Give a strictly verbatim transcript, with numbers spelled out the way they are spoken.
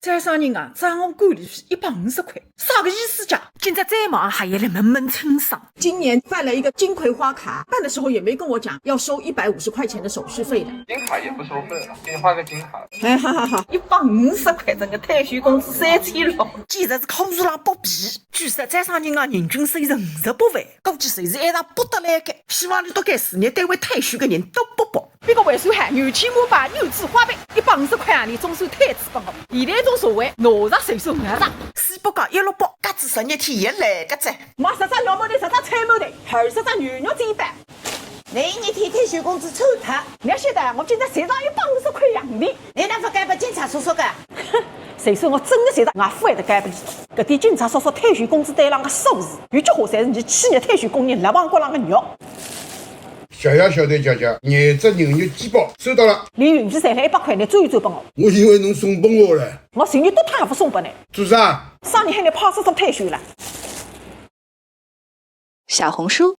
招商银行账户管理费一百五十块，啥个意思介？今朝再忙还要来问问清爽。今年办了一个金葵花卡，办的时候也没跟我讲要收一百五十块钱的手续费的。金卡也不收费了，给你换个金卡。哎，好好好，一百五十块，搿个退休工资三千六，简直是苦水浪剥皮。据说招商银行人均收入五十八万，估计侪是埃搭剥得来个。希望侬笃搿事业单位退休个人都剥剥。 别个还算好，牛千马把牛子花呗，一百五十块洋钿总算退出拨我。现在种社会，哪着谁说哪着。四百加一六八，加仔十日天也来个哉。买十只肉馒头，十只菜馒头，二十只牛肉煎包。侬一日天退休工资抽脱，侬晓得，我今朝赚着一百五十块洋钿。侬哪勿交拨警察叔叔个？谁说我真个赚着，我勿会得交拨伊。搿点警察叔叔退休工资单浪个数字，有句话，侪是侬企业退休工人辣房角浪个肉。 谢谢小玳姐姐，廿只牛肉煎包收到了。连运费侪来一百块，侬转一转拨我。我以为侬送拨我了。我十日多趟也勿送拨侬。做啥？啥人喊侬派出所退休了？小红书